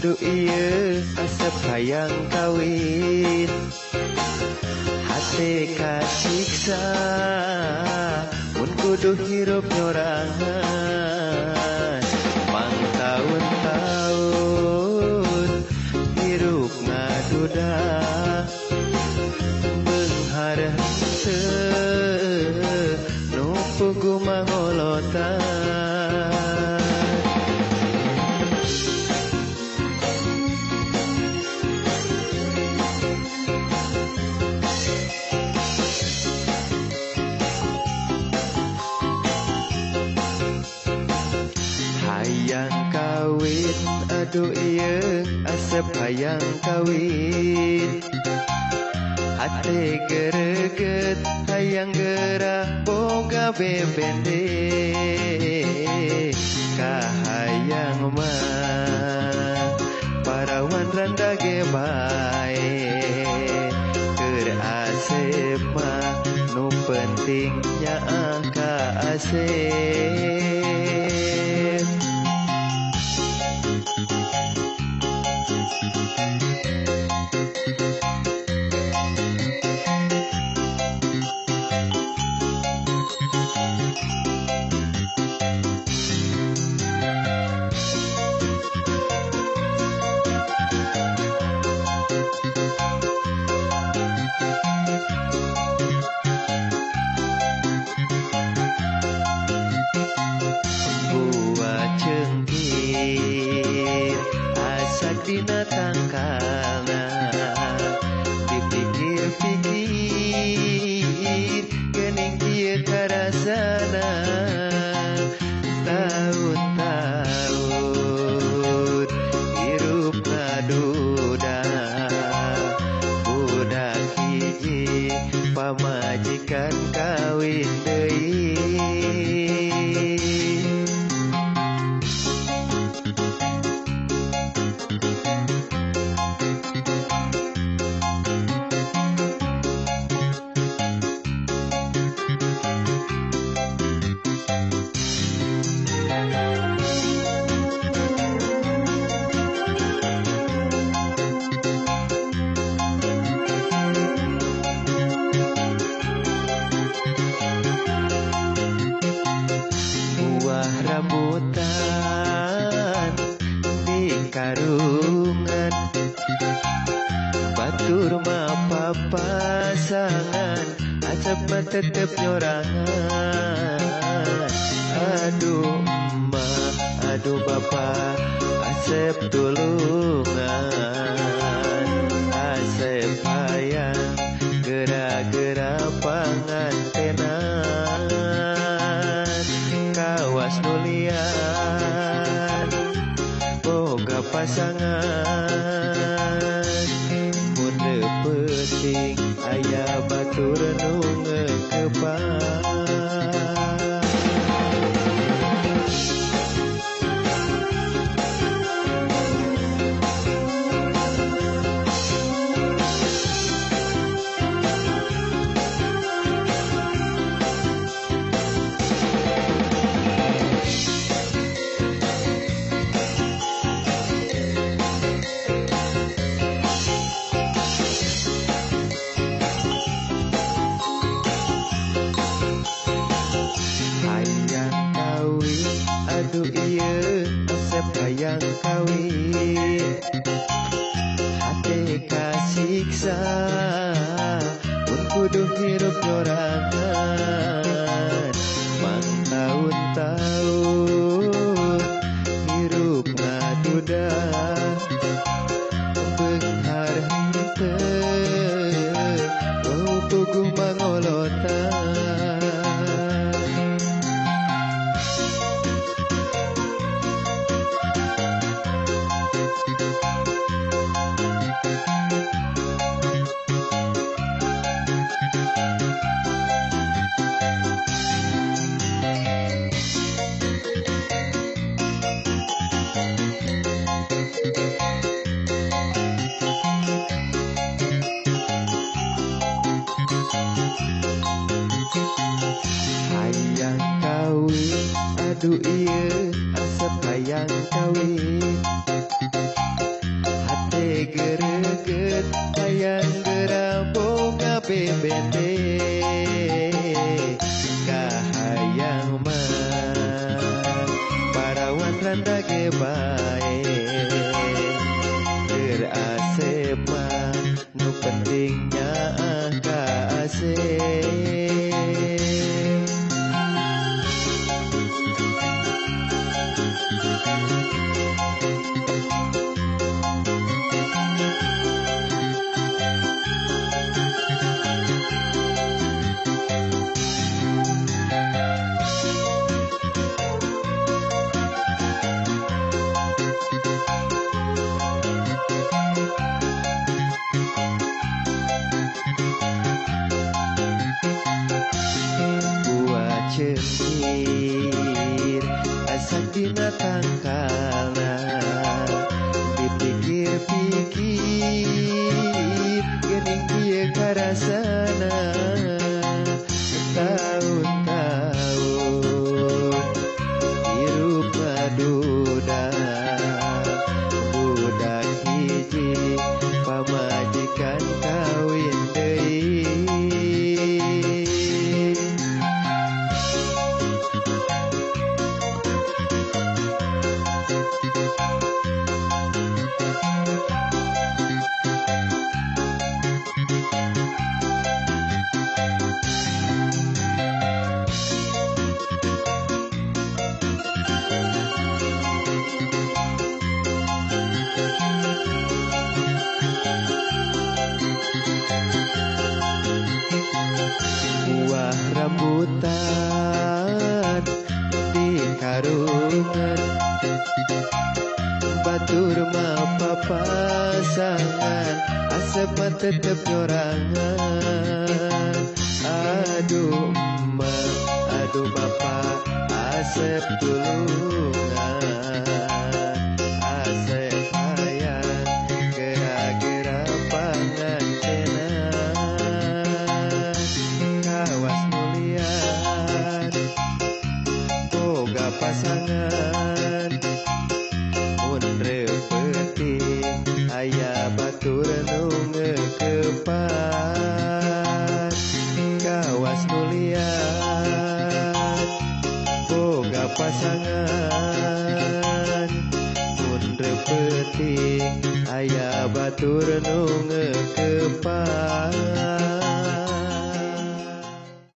aduh ieu asep hayang kawin. Hate kasiksa mun kudu hirup nyorangan. Mang taun-taun hirup ngaduda beunghar henteu nu puguh mangolotan. Hayang kawin aduh ieu asep hayang kawin. Hate gereget hayang geura boga bebende. Kahayang mah parawan randa ge bae. Keur asep mah nu penting nyaah ka asep. Asak dina tangkalna dipikir-pikir geuning kieu karasana. Taun-taun hirup ngaduda budak hiji pamajikan kawin deui. Buah rambutan di karungan batur mah papasangan asep mah tetep nyorangan. Aduh emak aduh bapak asep tulungan. Asep hayang gera-gera pangantenan. Kawas nu lian boga pasangan. Mun teu peuting aya batur nu ngeukepan. Hayang kawin aduh ieu asep hayang kawin. Hate kasiksa mun kudu hirup nyorangan. Mang taun-taun hirup ngaduda beunghar henteu nu puguh mangolotan. Hayang kawin aduh ieu asep hayang kawin. gereget hayang geura boga BBT kahayang mah parawan randa ge bae keur asep mah nu penting nyaah ka asep. Cengkir asak dina tangkalna dipikir-pikir geuning kieu karasana taun-taun hirup maduda budak hiji pamajikan kawin deui. Buah rambutan di karungan batur mah papasangan asep mah tetep nyorangan. Aduh emak, aduh bapak, asep tulungan, asep hayang gera-gera pangantenan. Kawas mulian boga pasangan mun reupeting aya batur nu ngeukepan. Kawas mulian boga pasangan mun reupeting aya batur nu ngeukepan.